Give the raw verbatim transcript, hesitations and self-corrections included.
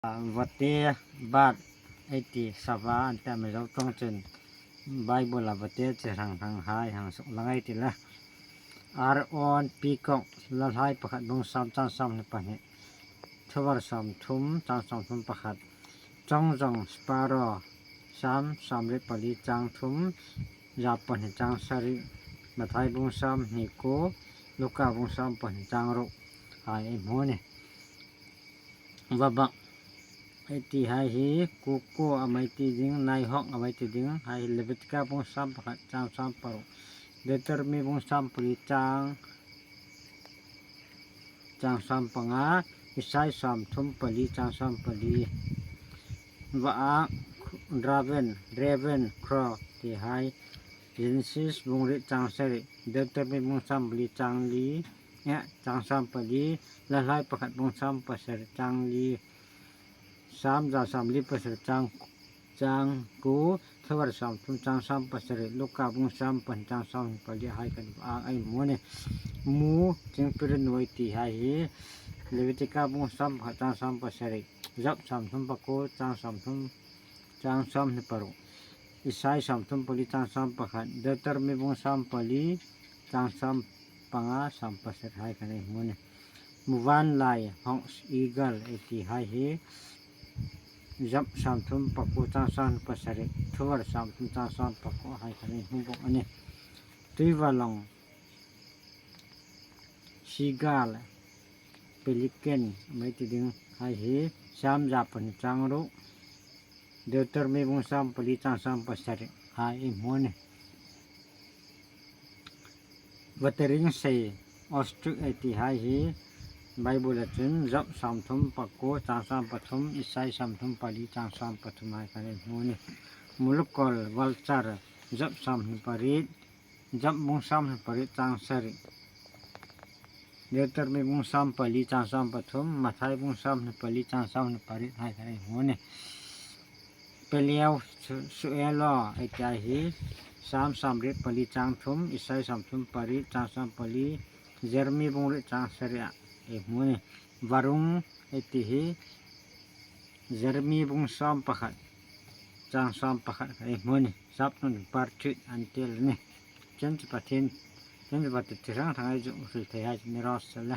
Vate, bat, ei ti sava an ti a, Mizo ṭawng chun Bible-a vate chi hrang hrang hai hang suklang ei ti la. Aron, peacock, Lalhai pakhat bung sawm chang sawmhni pahni, Thuvar sawmthum chang sawmthum pakhat, Chongjong, sparrow, Sam sawmriet pali chang thum, Zap pahni chang sari, Mathai bung sawmhni kuo, Luka bung sawm pahni chang ruk hai ei hmu a nih. Vabak ei ti hai hi, kukuo a mi ti ding, naihawk a mi ti ding hai hi, Levitika bung sawm pakhat chang sawm paruk, Deuteronomy bung sawm pali chang chang sawm panga, Isai sawmthum pali chang sawm pali. Vaak, raven, raven, crow ti hai, Genesis bung riet chang sari, Deuteronomy bung sawm pali chang li, eh, chang sawm pali, Lalhai pakhat bung sawm pasari chang li, Sam za sawmli pasari chang, chang kuo, Thuvar sawmthum chang sawm pasari, Luka bung sawm pahni chang sawmhni pali hai khan a mi hmu a nih. Mu, chingpirnu ei ti hai hi, Levitika bung sawm pakhat chang sawm pasari, Zap sawmthum pakuo chang sawmthum, chang sawmhni paruk, Isai sawmthum pali chang sawm pakhat, Deuteronomy bung sawm pali chang sawm panga, sawm pasari hai khan ei hmu a nih. Muvanlai, hawks, eagle ei ti hai hi, Zap sawmthum pakuo chang sawm pasari, Thuvar sawmthum chang sawm pakuo hai khan ei hmu bawk a nih. Tuivalong, seagull, pelican a mi ti ding hai hi, Sam za pahni chang ruk, Deuteronomy bung sawm pali chang sawm pasari hai ei hmu a nih. Vate ringsei, ostrich ei ti hai hi, Bible-a chun Zap sawmthum pakuo chang sawm pathum, Isai sawmthum pali chang sawm pathum hai khan ei hmu a nih. Mulukol, vulture, Zap sawmhni pariet, Zap bung sawmhni pariet chang sari, Deuteronomy bung sawm pali chang sawm pathum, Mathai bung sawmhni pali chang sawmhni pariet hai khan ei hmu a nih. Peliau, su-, suelo ei ti hai hi, Sam sawmriet pali chang thum, Isai sawmthum pariet chang sawm pali, Jeremy bung riet chang sari-a ei hmu a nih. Varung ei ti hi, Jeremy bung sawm pakhat chang sawm pakhat khan ei hmu a nih. Zap nun par thut an ti a nih. Chen chu Pathien, chen chu Pathien chi hrang hrang ei zuk hril thei hai chu ni raw se le.